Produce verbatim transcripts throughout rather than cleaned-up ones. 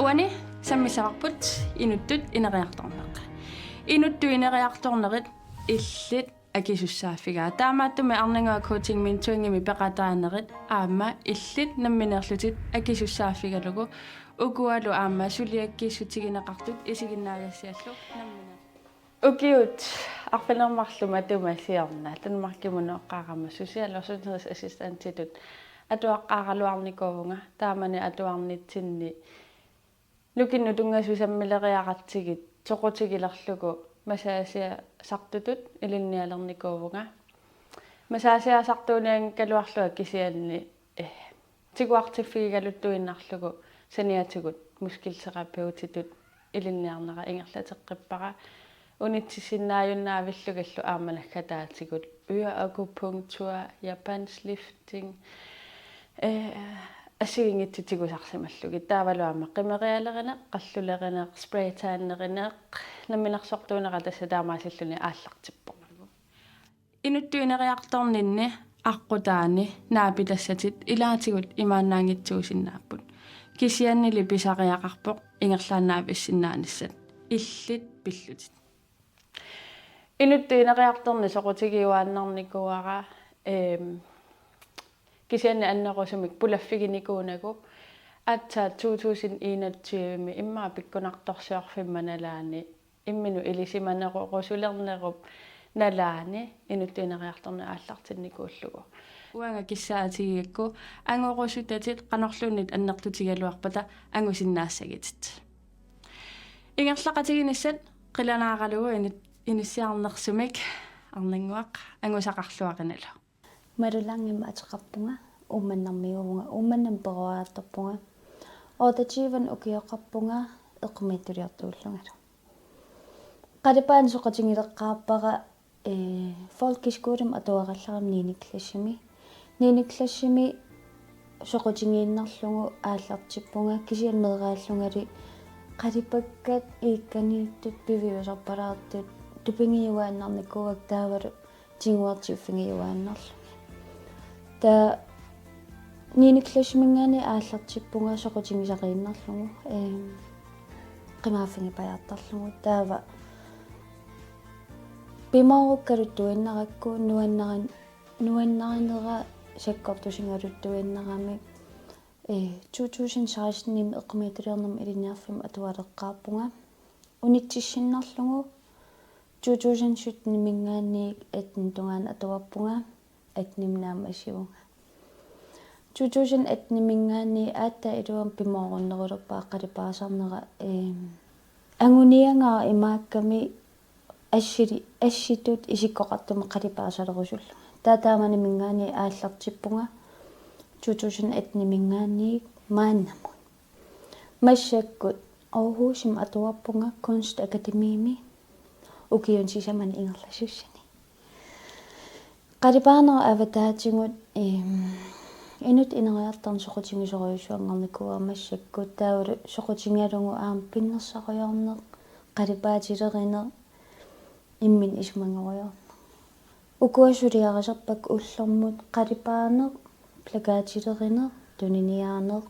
Uani sammissavarput inuttut ineriartorneq. Inuttut ineriartornerit illit akisussaaffigaat. Taamaattumik Arnannguaq Coaching Mentoringimi peqataanerit aamma illit nammineerlutit akisussaaffigalugu, ukualu aamma suliakkiissutigineqartut isiginnaagassiallu nammineerlutit. Ukiut arfineq-marluk matuma siorna Danmarkimut nooqqaarama social- og sundhedsassistentitut atuaqqaaraluarnikuuvunga. Taamani atuarnitsinni nukinnut tunngasut sammilereeratsigit soqutigilerlugu massagiasartutut ilinnialernikuuvunga. Massagiasartuunianngikkaluarlunga kisianni, eh, tiguartiffigigaluttuinnarlugu saniatigut muskelterapeutitut ilinniarnera ingerlateqqippara. Unitsissinnaajunnaavillugillu aamma naggataatigut øreakupunktur, japansk lifting, eh, assigiinngitsut tigusarsimallugit. Taavalu aamma qimerialerineq, qallulerineq, spraytannerineq, namminersortuunera tassa taamaasilluni aallartippoq. Inuttut ineriartorninni aqqutaani naapitassatit ilaatigut imaannaanngitsuusinnaapput. Kisiannili pisariaqarpoq ingerlaannaavissinnaanissat. Illit pillutit. Inuttut ineriartorneq soqutigiuaannarnikuuara, ehm, kisianni annerusumik pulaffiginikuunagu aatsaat to tusind enogtyve-mi immaqa pikkunartorsiorfimma nalaani imminut ilisimanerusulernerup nalaani inuttut ineriartorneq aallartinnikuullugu. Uanga kissaatigigakku angorusutatit qanorluunniit annertutigaluarpata angusinnaassagitit. Ingerlaqatiginissat qilanaaralugu ini-, inissiarnersumik Arnannguaq angusaqarluarinalu. Malu Langimik ateqarpunga, Uummannarmiuuvunga, Uummannamut peroriartorpunga. Otteogtyve ukioqarpunga eqqumiitsuliortuullungalu. Qalipaaneq soqutigileqqaarpara, eh, folkeskolemi atuarallarama niende klassimi. Niende klassimi soqutigiinnarlugu aallartippunga, kisianni meeraallungali qalipakkat iikkaniittut piviusarpalaartut tupigiuaannarnikuuakka taavalu tiguartiffigiuaannarlugit. Taava niende klassiminngaanniit aallartippunga soqutigisariinnarlugu, ehm, qimaaffigipajaartarlugu. Taava pimoorukkaluttuinnarakku nuannarin-, nuannarinera sakkortusigaluttuinnarami, eh, to tusind seksten-imi eqqumiitsuliornermi ilinniarfimmi atualeqqaarpunga. Unitsissinnarlugu to tusind sytten-iminngaanniit atten tungaanut atuarpunga, atten-imi naammassivunga. To tusind atten-iminngaanniit aatsaat iluamik pimoorunnerulerpara qalipaasarnera, ehm, anguniagara imaakkami assili-, assitut isikkoqartumik qalipaasalerusullunga. Taava taamaniminngaanniit aallartippunga to tusind atten-iminngaanniit maannamut. Massakkut Aarhusimi atuarpunga Kunstakademiimi ukiuni sisamani ingerlasussani. Qalipaanerup avataatigut, ehm, inuttut ineriartorneq soqutigisorujussuanngornikuuara massakkut, taavalu soqutigalugu aamma pinnersarujoorneq, qalipaatilerineq, imminut isumagiuarneq. Ukua suliarisarpakka ullormut qalipaaneq, plakatilerineq, tuniniaaneq,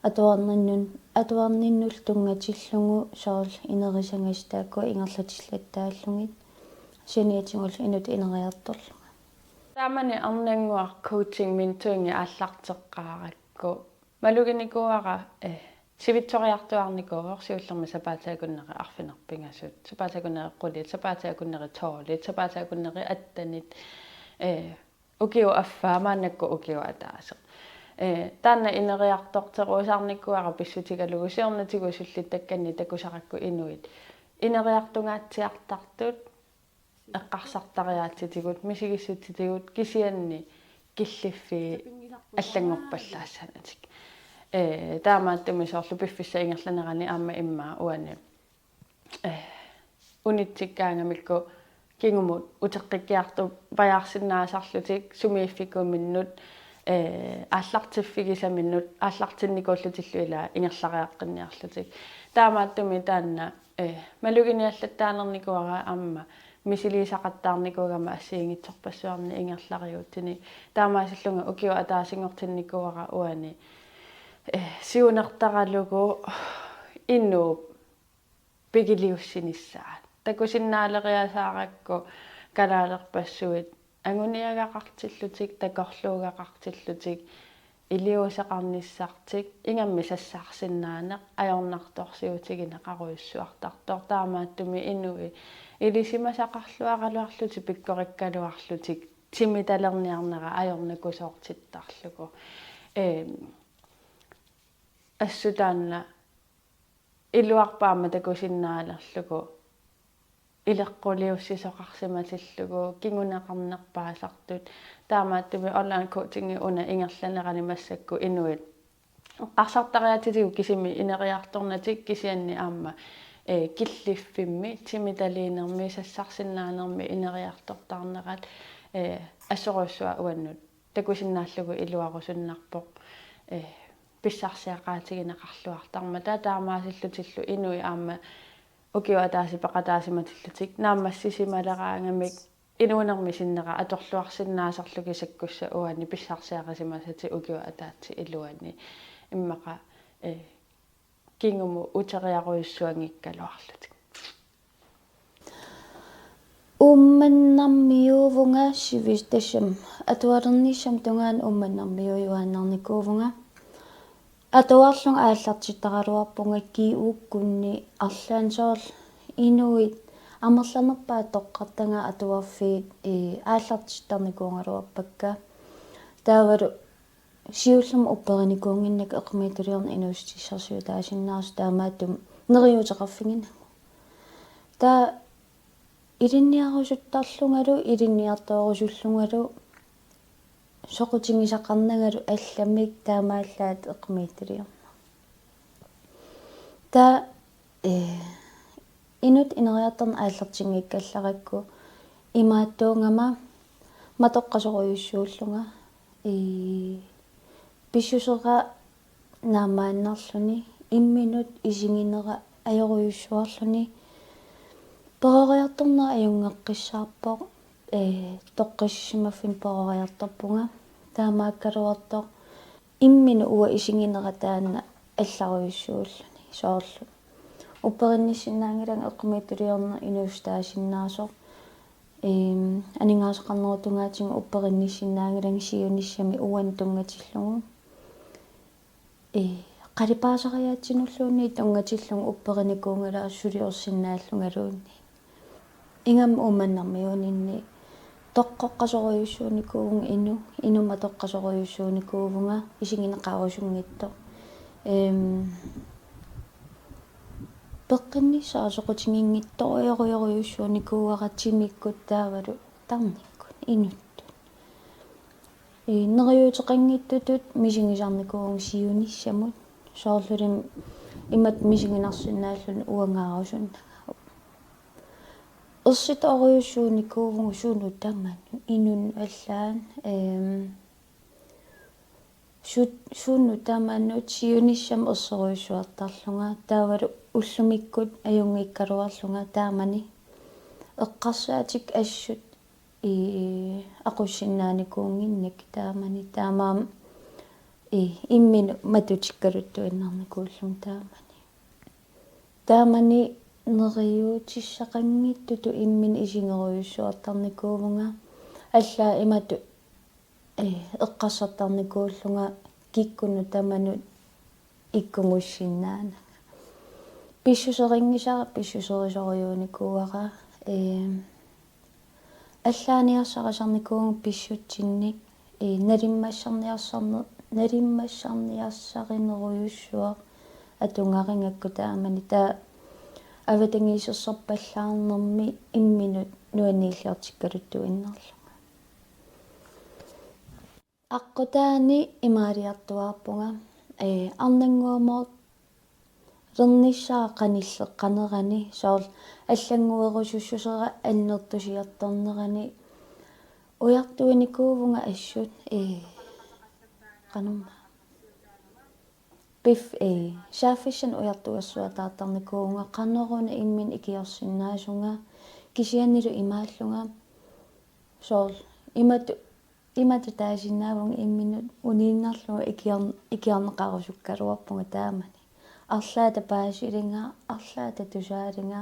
atuarninnun-, atuarninnullu tunngatillugu soorlu inerisagassi taakkua ingerlatillattaallugit, saniatigullu inuttut ineriartorlunga. Taamani Arnannguaq Coaching Mentoring aallarteqqaarakku maluginikuuara, eh, sivitsoriartuaarnikuuvoq siullermik sapaatip akunneri arfineq-pingasut, sapaatip akunneri qulit, sapaatip akunneri tolvit, sapaatip akunneri attenit, eh, ukioq affaa maannakkut ukioq ataaseq. Eh, taanna ineriartorterusaarnikuuara pissutigalugu siornatigut sullittakkanni takusarakku inuit ineriartungaatsiartartut, eqqarsartariaatsitigut, misigissutsitigut kisianni killiffiit allanngorpallaassanatik. Eh, taamaattumik soorlu piffissap ingerlanerani aamma immaqa uani, eh, unitsikkaangamikku kingumut uteqqikkiartupajaarsinnaasarlutik sumiiffikuminnut, eh, aallartiffigisaminnut aallartinnikuullutillu ilaa ingerlariaqqinniarlutik. Taamaattumik taanna, eh, maluginiallattaanernikuuara aamma misiliisaqattaarnikuugama assigiinngitsorpassuarnik ingerlariuutini. Taamaasillunga ukioq ataasinngortinnikuuara uani, eh, siunertaralugu inuup pigiliussinissaa. Takusinnaaleriasaarakku kalaalerpassuit anguniagaqartillutik, takorluugaqartillutik, iliuuseqarnissartik, ingammik sassarsinnaaneq ajornartorsiutigineqarujussuartartoq. Taamaattumik inuit ilisimasaqarluaraluarlutik, pikkorikkaluarlutik, timitalerniarnera ajornakusoortittarlugu. Eem, assut taanna iluarpoq aamma takusinnaalerlugu, ileqquliussisoqarsimatillugu, kinguneqarnerpaasartut. Taamaattumik online coachingi una ingerlanerani massakkut inuit eqqarsartariaatsitigut kisimi ineriartornatik, kisianni aamma, eh, killiffimmi, timitaliinermi, sassarsinnaanermi ineriartortarnerat, eh, assorujussuaq uannut takusinnaallugu iluarusunnarpoq, eh, pissarsiaqaatigineqarluartarmata. Taamaasillutillu inuit aamma ukiut ataaseq peqataasimatillutik naammassisimaleraangamik inuunermi sinnera atorluarsinnaaserlugit sakkussap uani pissarsiarisimasatik ukiup ataatsip iluani. Immaqa, eh, kingumut uteriarujussuanngikkaluarlutik. Uummannarmiuuvunga sivis-, tassami atualernissami tungaanut uummannarmiuujuaannarnikuuvunga. Atuarlunga aallartittaraluarpunga G U-kkunni arlaanni, soorlu inuit amerlanerpaat toqqartagaat atuarfiit, ii, aallartittarnikuugaluarpakka. Taavalu siullermik upperinikuunnginnakku eqqumiitsuliorneq inuussutissarsiutaasinnaasoq, taamaattumik neriuuteqarfigineq. Taava ilinniarusuttarlungalu, ilinniartoorusullungalu, soqutigisaqarnangalu allamik taamaallaat eqqumiitsuliorneq. Taava, eh, inuttut ineriartorneq aallartinngikkallarakkit imaattuugama matoqqasorujussuullunga, eh, pissusera naammaannarluni, imminut isiginera ajorujussuarluni, peroriartornera ajunngeqqissaarpoq, ee, toqqissisimaffinni peroriartorpunga, taamaakkaluartoq imminut uanga isiginera taanna allarujussuulluni, soorlu upperinnissinnaanngilanga eqqumiitsuliorneq inuussutaasinnaasoq, eem, aningaasaqarnerup tungaatigut upperinnissinnaanngilanga siunissami uannut tunngatillugu. Ee, qalipaasariaatsinulluunniit tunngatillugu upperinikuunngilara suliorsinnaallungaluunniit. Ingammik uummannarmiuuninni toqqoqqasorujussuunikuuvunga inuk, inuk matoqqasorujussuunikuuvunga isigineqarusunngitsoq. Eem, peqqinnissara soqutiginngitsorujorujorujussuunikuuara timikkut taavalu tarnikkut inuttut. Ii, neriuuteqanngitsutut misigisarnikuuvunga siunissamut. Soorlulimi imatut misiginarsinnaalluni uangaarusunnanga. Ersitorujussuunikuuvunga suut tamanut, inunnut allaat, eem, suut, suut tamanut siunissamut erserujussuartarlunga, taavalu ullumikkut ajunngikkaluarlunga taamani. Eqqarsaatikka assut, ii, aqussinnaanikuunnginnakkit taamani, taamaammat, ii, imminut matutikkaluttuinnarnikuullunga taamani. Taamani neriuutissaqanngitsutut imminut isigerujussuartarnikuuvunga, allaat imatut, ee, eqqarsartarnikuullunga kikkunnut tamanut ikkugussinnaananga. Pissuserinngisara pissuserisorujuunikuuara, ee, allaaniarsarisarnikuuvunga pissutsinnik, ee, nalimmassarniarsarne-, nalimmassarniarsarinerujussuaq atugarigakku taamani, taava avatangiisersorpallaarnermi imminut nuanniilliortikkaluttuinnarlunga. Aqqutaani imaaliartuaarpunga, ee, arnannguamooreernissara qanilleqqanerani, soorlu allannguerusussusera annertusiartornerani ujartuinikuuvunga assut, ee, qanormaa. Pif-, ee, saaffissanik ujartuersuataartarnikuuvunga qanoruna imminut ikiorsinnaasunga, kisiannili imaallunga, soorlu imatut, imatut taasinnaavunga imminut uniinnarlunga ikior-, ikiorneqarusukkaluarpunga taamani. arlaata paasilinga, arlaata tusaalinga,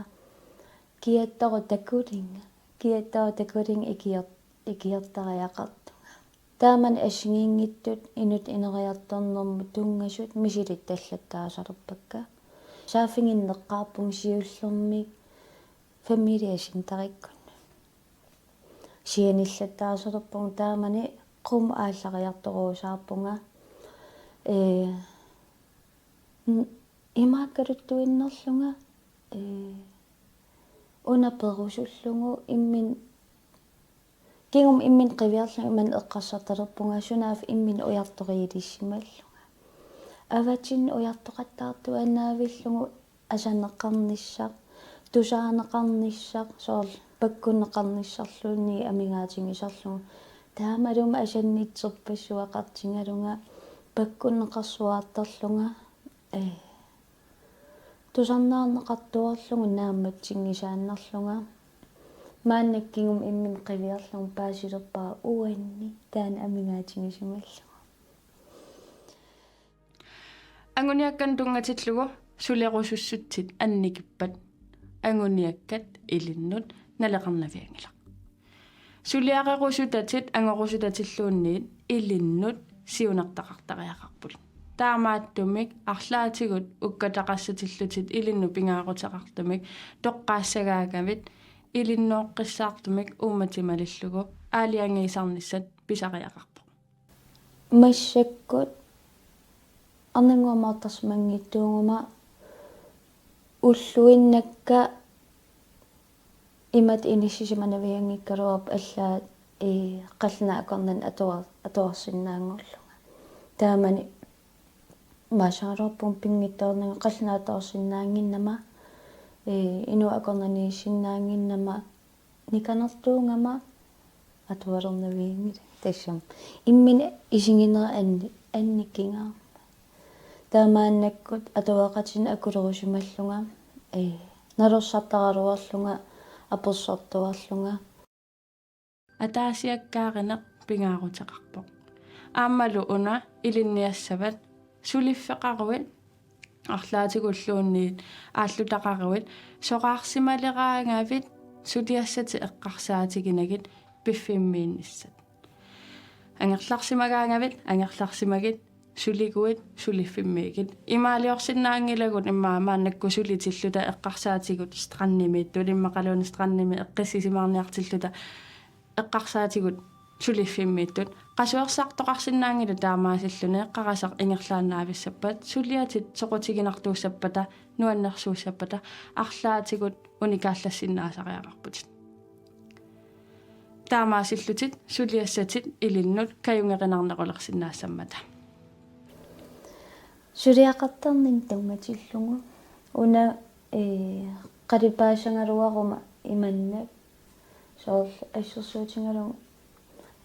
kiattoro takulinga, kiattoro takulinga ikior-, ikiortariaqartunga. Taamani assigiinngitsut inuttut ineriartornermut tunngasut misilittallattaasalerpakka. Saaffiginneqqaarpunga siullermik familiecenterikkut. Sianillattaasalerpunga taamani qummut aallariartoruusaarpunga. Ee, n-, imaakkaluttuinnarlunga, ee, una perusullugu immin-, kingumut imminut qiviarlunga imannak eqqarsartalerpunga sunaaffa imminut ujartoriilissimallunga. Avatinut ujartoqattaartuaannaavillugu asaneqarnissaq, tusaaneqarnissaq, soorlu pakkunneqarnissarluunniit amigaatigisarlugu. Taamalu asannitserpassuaqartigalunga pakkunneqarsuartarlunga, ee, tusarnaarneqartuarlugu naammatsinngisaannarlunga. Maannakkut kingumut imminut qiviarlugu paasilerpara uanni taanna amigaatigisimallugu. Anguniakkanut tunngatillugu sulerusussutsit annikippat anguniakkat ilinnut naleqarnavianngilaq. Suliarerusutatit angorusutatilluunniit ilinnut siunertaqartariaqarput. Taamaattumik arlaatigut ukkataqassatillutit ilinnut pingaaruteqartumik toqqaassagaagavit ilinnooqqissaartumik uummatit malillugu aalajangiisarnissat pisariaqarpoq. Massakkut arnannguamik aallarsimanngitsuuguma ulluinnakka imatut inissisimanavianngikkaluarpoq allaat, ee, qallunaat akornanni atua-, atuarsinnaanngorlunga. Taamani imaassingaluarpunga pinngitsoornanga qallunaat atuarsinnaannginnama, ee, inuit akornanniissinnaannginnama nikanartuugama atualernavianngilanga tassami. Imminut isiginera anni-, annikigaarmat. Taamaannakkut atuaqatinnut akulerusimallunga, ee, nalorsartaraluarlunga apersortuarlunga. Ataasiakkaarineq pingaaruteqarpoq. Aammalu una ilinniassavat suliffeqaruit arlaatigulluunniit aallutaqaruit soraarsimaleraangavit suliassatit eqqarsaatiginagit piffimmiinnissat. Angerlarsimagaangavit angerlarsimagit, suliguit suliffimmiigit. Imaaliorsinnaanngilagut immaqa maannakkut sulitilluta eqqarsaatigut strandimiittut, immaqaluunniit strandimi eqqissisimaarniartilluta eqqarsaatigut suliffimmiittut. Qasuersaartoqarsinnaanngilaq taamaasilluni, qarasaq ingerlaannavissappat, suliatit soqutiginartuussappata, nuannersuussappata, arlaatigut unikaallassinnaasariaqarputit. Taamaasillutit suliassatit ilinnut kajungerinarnerulersinnaassammata. Suliaqartarninni tunngatillugu una, ee, qalipaassagaluaruma imannak, soorlu assersuutigalugu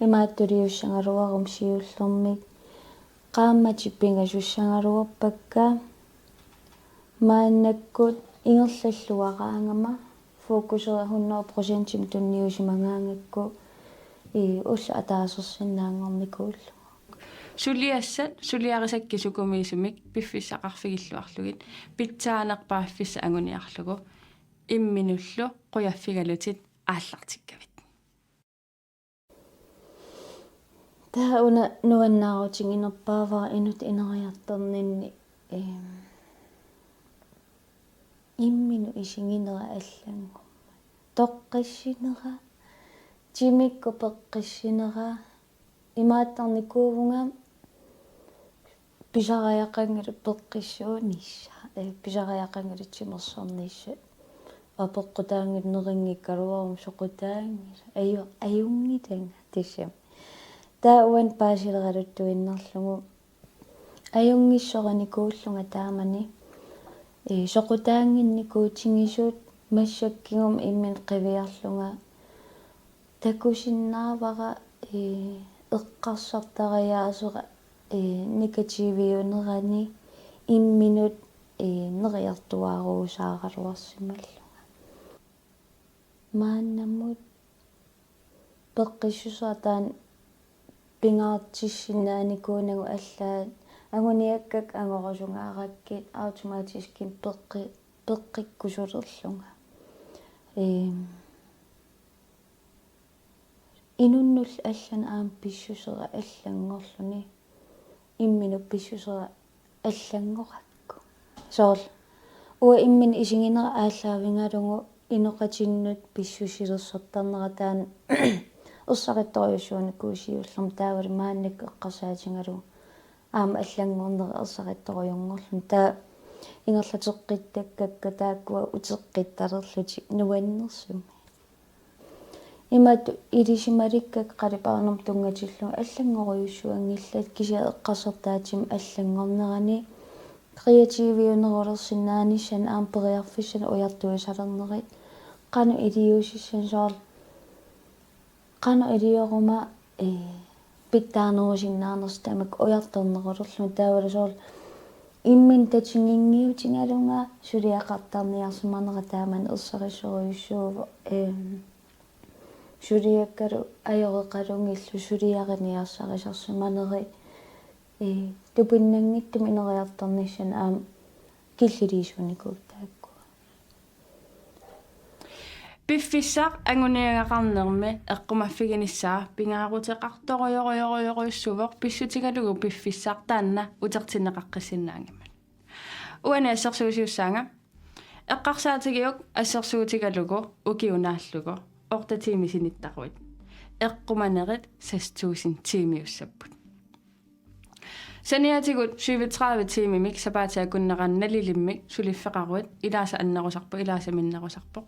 imaattuliussagaluaruma siullermik qaammatit pingasussagaluarpakka. Maannakkut ingerlalluaraangama fokusera hundrede procentimik tunniusimagaangakku, ii, ullut ataasersinnaanngornikuullugit. Suliassat suliarisakkit sukumiisumik piffissaqarfigilluarlugit pitsaanerpaaffissaq anguniarlugu imminullu qujaffigalutit aallartikkavit. Taava una nuannaarutiginerpaavara inuttut ineriartorninni, eem, imminut isiginera allanngormat. Toqqissinera, timikkut peqqissinera, imaattarnikuuvunga pisariaqanngilat peqqissuunissaq, ee, pisariaqanngilat timersornissat. Apeqqutaanngilaq nerinngikkaluaruma soqutaanngilaq. Aju-, ajunngilanga tassami. Taava uani paasileraluttuinnarlugu ajunngissorinikuullunga taamani, ee, soqutaannginnikuutigisut massakkut kingumut imminut qiviarlunga takusinnaavara, ee, eqqarsartariaasera, ee, negativiunerani imminut, ee, neriartuaaruusaaraluarsimallunga. Maannamut peqqissuseq taanna pingaartissinnaanikuunagu allaat anguniakkakka angorusungaarakkit automatiskimik peqqi-, peqqikkusulerlunga. Ehm, inunnullu allanut aamma pissusera allanngorluni, imminut pissusera allanngorakku. Soorlu uanga imminut isiginera aallaavigalugu inoqatinnut pissusilersortarnera taanna ersarittorujussuunikuuvoq siullermik, taavalu maannakkut eqqarsaatigalugu aamma allanngornera ersarittorujunngorluni. Taava ingerlateqqittakka taakkua uteqqittalerlutik nuannersumik. Imatut ilisimalikkakka qalipaarnermut tunngatillugu allanngorujussuanngillat, kisianni eqqarsartaatima allanngornerani kreativiunerulersinnaanissamut aamma periarfissanik ujartuisalernerit, qanoq iliuusissannut, soorlu qanoq ilioruma, ee, pitsaanerusinnaanersoq tamakku ujartornerulerlunga, taavalu soorlu imminut tatiginngiutigalunga suliaqartarniarsimanera taamani ersarissorujussuuvoq, ehm, suliakkalu ajoreqalugillu suliariniarsarisarsimaneri, ee, tupinnanngitsumik ineriartornissamut aamma killiliisuunikuupput taakkua. Piffissaq anguniagaqarnermi eqqumaffiginissaa pingaaruteqartorujorujorujorujussuuvoq, pissutigalugu piffissaq taanna utertinneqaqqissinnaanngimmat. Uani assersuusiussaanga: eqqarsaatigiuk assersuutigalugu ukiup naallugu otte tiimit sinittaruit, eqqumanerit seks tusind tiimiussapput. Saniatigut syvogtredive tiimimik sapaatip akunnerani nalilimmik suliffeqaruit, ilaasa annerusarpoq, ilaasa minnerusarpoq.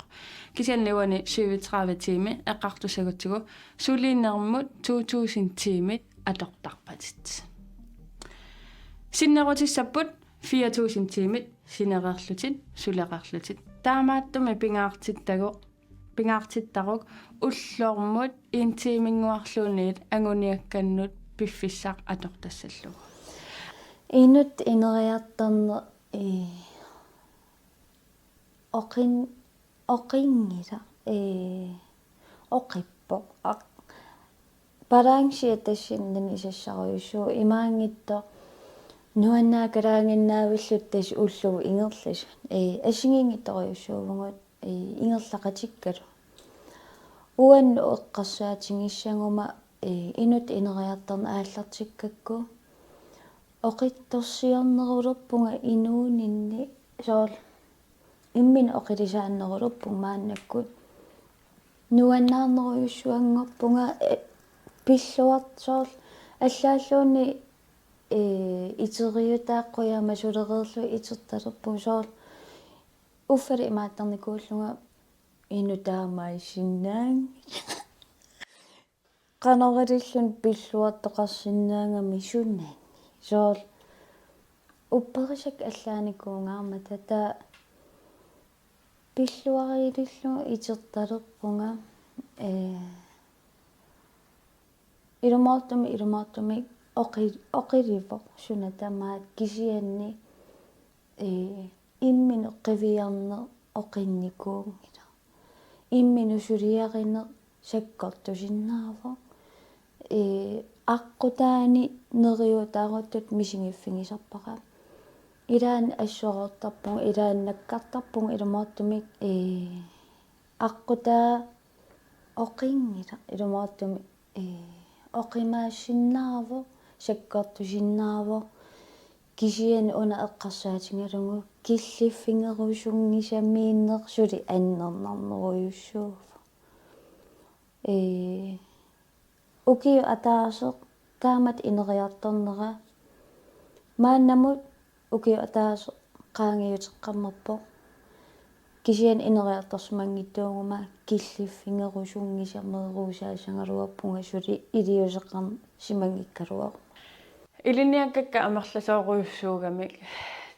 Kisianni uani syvogtredive tiimi eqqartussagutsigu sulinermut to tusind tiimit atortarpatit. Sinnerutissapput fire tusind tiimit sinereerlutit, sulereerlutit. Taamaattumik pingaartittagu-, pingaartittaruk ullormut en tiiminnguarluunniit anguniakkannut piffissaq atortassallugu. Inuk ineriartorneq, ee, oqin-, oqinngilaq, ee, oqippoq. Aq-, balancea tassani isassarujussuuvoq, imaanngitsoq nuannaakalaaginnaavillutik tassa ullugut ingerlasut. Ee, assigiinngitsorujussuuvugut, ee, ingerlaqatikkalu. Uannut eqqarsaatigissaguma, ee, inuk ineriartorneq aallartikkakku oqitsorsiornerulerpunga inuuninni, soorlu imminut oqilisaannerulerpunga maannakkut. Nuannaarnerujussuanngorpunga, ee, pilluartoq, soorlu allaalluunniit, ee, iteriutaaqqujaama sulereerlunga itertalerpunga, soorlu uffalu imaattarnikuullunga: inuk taamaassinnaanngilaq. Qanoq ililluni pilluartoqarsinnaagami sunani. Soorlu upperisakka allaanikuugaarmata taava pilluariilillunga itertalerpunga, ee, ilumoortumik, ilumoortumik oqi-, oqilivoq suna tamaat, kisianni, ee, imminut qiviarneq oqinnikuunngilaq. Imminut suliarineq sakkortusinnaavoq. Ee, aqqutaani neriuutaaruttutut misigiffigisarpara. Ilaanni assoroortarpunga, ilaanni nakkartarpunga ilumoortumik, ee, aqqutaa oqinngilaq ilumoortumik, ee, oqimaassinnaavoq, sakkortusinnaavoq. Kisianni una eqqarsaatigalugu killiffigerusunngisamiinneq suli annernarnerujussuuvoq. Ee, ukioq ataaseq taamatut ineriartornera, maannamut ukioq ataaseq qaangiuteqqammerpoq. Kisianni ineriartorsimanngitsuuguma killiffigerusunngisameeruusaassagaluarpunga suli iliuuseqarsimanngikkaluaruma. Ilinniakkakka amerlasoorujussuugamik,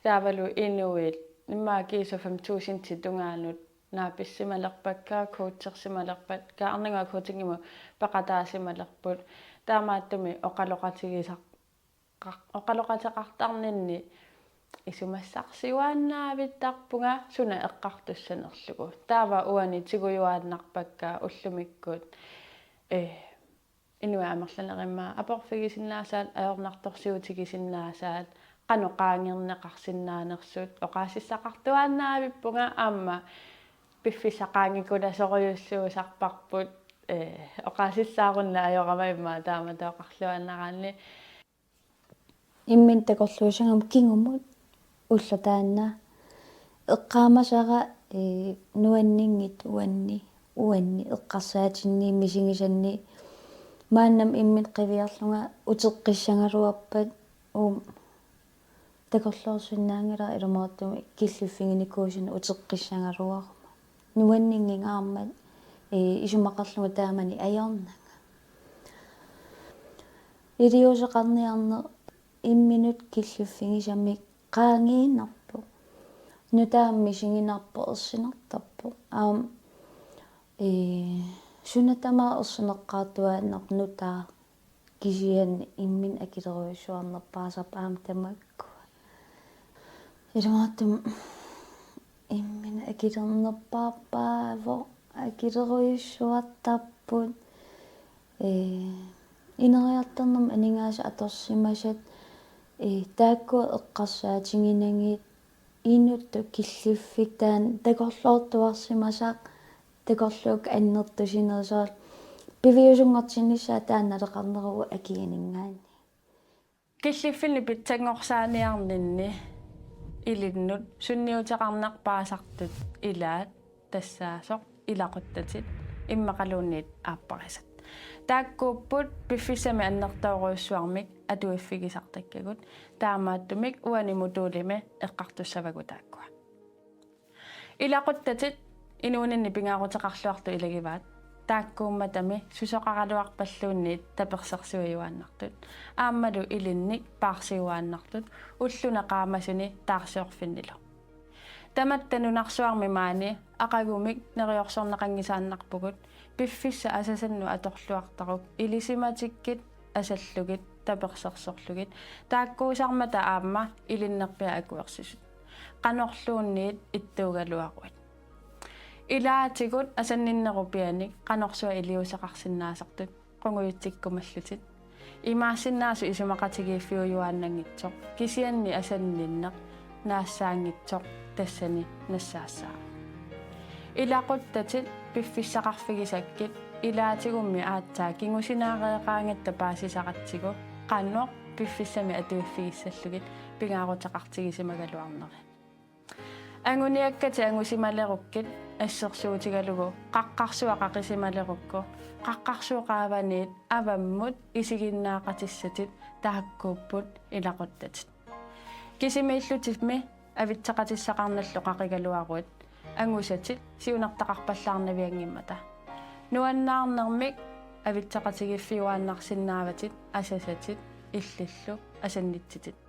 taavalu inuit immaqa kiisa fem tusindit tungaanut naapissimalerpakka, coachersimalerpakka, arnannguaq coachingimut peqataasimalerput. Taamaattumik oqaloqatigisar-, qar-, oqaloqateqartarninni isumassarsiuaannaavittarpunga suna eqqartussanerlugu. Taava uani tigujuaannarpakka ullumikkut, ee, Inuit amerlanerit immaqa aporfigisinnaasaat, ajornartorsiutigisinnaasaat, qanoq qaangerneqarsinnaanersut oqaasissaqartuaannavippunga, aamma piffissaq qaangikkulasorujussuusarparput, ee, oqaasissaarunnaarama immaqa taamatut oqarluaannaraanni. Imminut takorluussagama kingumut ulloq taanna eqqaamasara, ee, nuanninngitsoq uanni, uanni eqqarsaatinni misigisanni. Maannamut imminut qiviarlunga uteqqissagaluarpat, uuma takorloorsinnaanngilara, ilumoortumik killiffiginikuusama uteqqissagaluaruma. Nuanninngingaarmat, ee, isumaqarlunga taamani ajornanga. Iliuuseqarniarneq imminut killiffigisamik qaangiinnarpoq. Nutaamik misiginarpoq, ersinartarpoq. Aamma, ee, suna tamaat ersineqqaartuaannarpoq nutaaq, kisianni imminut akilerujussuarnerpaasarpoq aamma tamakkua. Ilumoortumik imminut akilernerpaarpaavoq, akilerujussuartarput. Ee, ineriartornermut aningaasat atorsimasat, ee, taakku eqqarsaatiginagit inuttut killiffik taanna takorloortuarsimasaq, takorluukkut annertusineq, soorlu piviusunngortinnissaa taanna naleqarneruvoq akianinngaanniit. Killiffinni pitsanngorsaaniarninni ilinnut sunniuteqarnerpaasartut ilaat tassaasoq ilaquttatit immaqaluunniit aapparisat. Taakkuupput piffissami annertoorujussuarmik atuiffigisartakkagut, taamaattumik uani modulimi eqqartussavagut taakkua. Ilaquttatit inuuninni pingaaruteqarluartut ilagivaat, taakkuummatami susoqaraluarpalluunniit tapersersuijuaannartut, aammalu ilinnik paarsiuaannartut ulluni qaamasuni taarsiorfinnilu. Tamatta nunarsuarmi maani aqagumik neriorsorneqanngisaannarpugut, piffissaq asasannut atorluartaruk ilisimatikkit asallugit tapersersorlugit, taakkuusarmata aamma ilinnerpiaq akuersisut. Qanorluunniit ittuugaluaruit. Ilaatigut asanninnerup pianik qanorsuaq iliuuseqarsinnaasartut qungujutsikkumallutit. Imaassinnaasut isumaqatigiiffiujuaannanngitsoq, kisianni asanninneq naassaanngitsoq tassani nassaassaaq. Ilaquttatit piffissaqarfigisakkit ilaatigummi aatsaat kingusinaareraqaangatta paasisaratsigu qanoq piffissami atuiffigissallugit pingaaruteqartigisimagaluarnerit. Anguniakkatit angusimalerukkit assersuutigalugu qaqqarsuaq qaqisimalerukku, qaqqarsuup qaavaniit avammut isiginnaaqatissatit taakkuupput ilaquttatit. Kisimiillutimi avitseqatissaqarnallu qaqigaluaruit angusatit siunertaqarpallaarnavianngimmata. Nuannaarnermik avitseqatigiiffiuaannarsinnaavatit asasatit illillu asannitsitit.